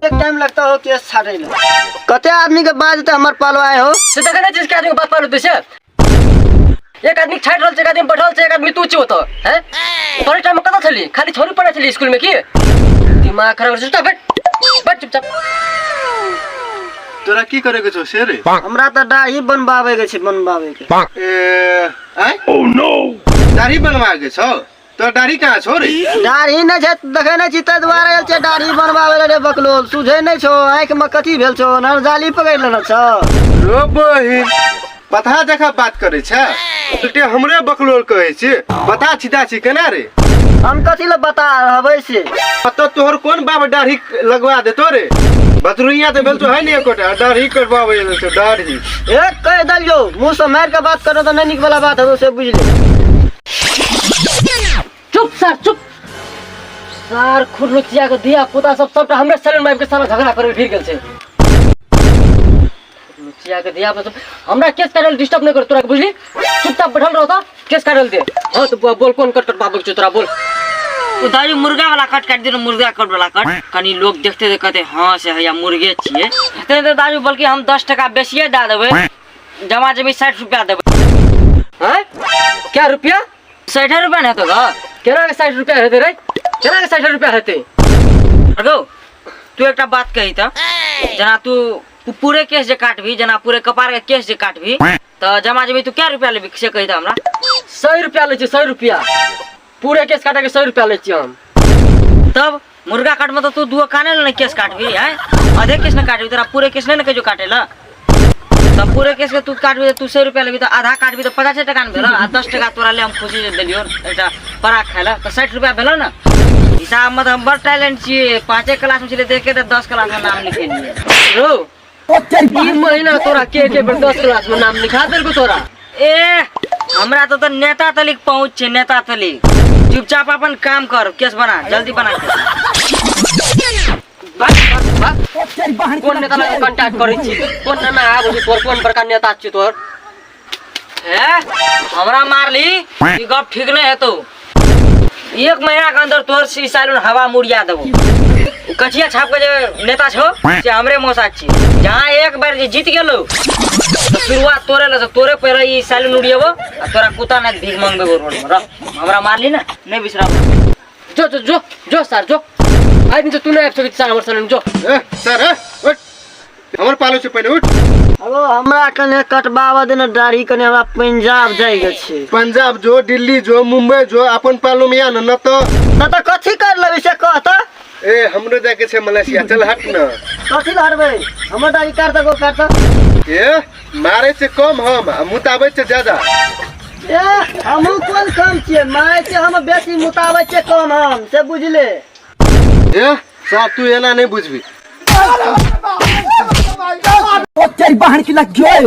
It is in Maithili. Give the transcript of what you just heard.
एक टाइम लगता हो केस छाटे ला कते आदमी के बाज ते हमर पालवाए हो। से देखै नहि छियै के आदमी के बात पालू छै। एक आदमी छाटि रहल छै, एक आदमी बैठल छै, एक आदमी तू छियो तऽ हैं पढ़ै टाइम में कतऽ छली? खाली छोरी पढ़ै छली स्कूल में की? दिमाग खराब छै। चुपचाप बैठ, बैठ चुपचाप। तोरा की करे के छौ से रे? हमरा तऽ दाढ़ी बनबावे के छै, बनबावे के। ए आय ओ नो, दाढ़ी बनवा के छौ? तोरा दाढ़ी कहाँ छौ रे? दाढ़ी नहि छै, देखै नहि छी, ताहि दुआरे आयल छै दाढ़ी बनबावे ले रे बकलोल। सुझै नहि छौ आँखि में कथी भेल छौ? नर जाली पकड़ि लेने छौ। रो बहिन, पता जखा बात करे छै, उल्टे हमरे बकलोल कहै छी। बता छिदा छी केना रे? हम कथी ले बता रहबै से? तो तोहर कोन बाप दाढ़ी लगवा देतो रे? बतरुइया तऽ भेल तो है ने एकोटा दाढ़ी कटवाबै ले छौ दाढ़ी। एक कहि देलियौ, मुँह से मारि के बात करऽ तऽ नहि नीक वाला बात हेतौ से बुझि ले। चुप सर, चुप सार। खुरलुचिया के धिया पुता सब सबटा हमरे सैलून में आबि के साला झगड़ा करे भिड़ गेल छै। खुरलुचिया के धिया पुता, हमरा केस काटल डिस्टर्ब नहीं कर तोरा के, बुझली? चुपचाप बैठल रहो त केस काटल दे। हां तो बोल, कोन कट कटबाबै के छौ तोरा, बोल। ओ दारू मुर्गा वाला कट काट दिनो, मुर्गा कट वाला कट। कनी लोग देखते ते कहते हाँ से हैया मुर्गे छिए। ते तो दारू बल्कि हम 10 टका बेसिए दए देबै, जमा जमी 60 रुपया देबै। हैं क्या रुपया? 60 रुपया ने हेतौ ग? केना के 60 रुपया हेतै रे? केना के 60 रुपया हेतै? गौ तू एकटा बात कही त, जेना तू पूरे केस जे काटबी, जेना पूरे कपार के केस जे काटबी त जमा जमी तू क्या रुपया लेबी से कही त हमरा। 100 रुपया लै छियै, 100 रुपया पूरे केस काटे के 100 रुपया लै छियै हम। तब मुर्गा काटमे त तू दुओ काने ले ने केस काटबी, हैं आधे केस ने काटबी, तोरा पूरे केस नहीं ने कहियो काटे ला। तब पूरे केस के तू काटबी त तू 100 रुपया लेबी, त आधा काटबी त 50 टका ने भेलो, आ 10 टका तोरा ले हम खुशी से देलियो एकटा पराग खाय ला, त 60 रुपया भेलो ने। हिसाब में त हम बड़ टैलेंट छियै, 5 क्लास में छलियै देख के त 10 क्लास में नाम लिखेलियै। रो ई महीना तोरा के के बेर 10 क्लास में नाम लिखा देलको तोरा? ए हमरा तो त नेता तलिक पहुंच छै, नेता तलिक। चुपचाप अपन काम कर, केस बना, जल्दी बना के। भाग, भाग, भाग। कोन नेता लग कांटेक्ट करै छी? कोन नेता आबै छै तोर? कोन बड़का नेता छी तोर? ए हमरा मारली ई गप ठीक नहीं हेतौ। 1 महीना के अंदर तोहर सी सैलून हवा मुड़िया देबो। कचिया छाप के जे नेता छौ से हमरे मौसा छी। जहाँ एक बार जे जीत गेलो तो शुरुआत तोरे लग, तोरे पहले ई सैलून उड़िएबो आ तोरा कुत्ता ना भीख मांगबे रोड में रह। हमरा मारली ना नहीं बिसराबो। जो जो जो जो सर जो, आइ दिन से तू नहीं आबि सकै सर हमर सैलून जो। ए सर, ए उठ, हमर पालो छै पहिले उठ। अगो हमरा कने कटबाबऽ दे ने दाढ़ी, कने हमरा पंजाब जाय के छै। पंजाब जो, दिल्ली जो, मुंबई जो, अपन पालो में या न, न तो त त कथी कर लेबी से कह त। ए हमरो जाय के छै मलेशिया, चल हट न। कथी ल हटबै? हमर दाढ़ी काट त गो काट त। ए मारे छै कम हम आ मुताबै छै ज्यादा। ए हमहूँ कोन कम छियै, मारे छै हम बेसी, मुताबै छै कम हम, से बुझले। ए साहब तू एना नहीं बुझबी। ओ तेरी बहन की लग गई।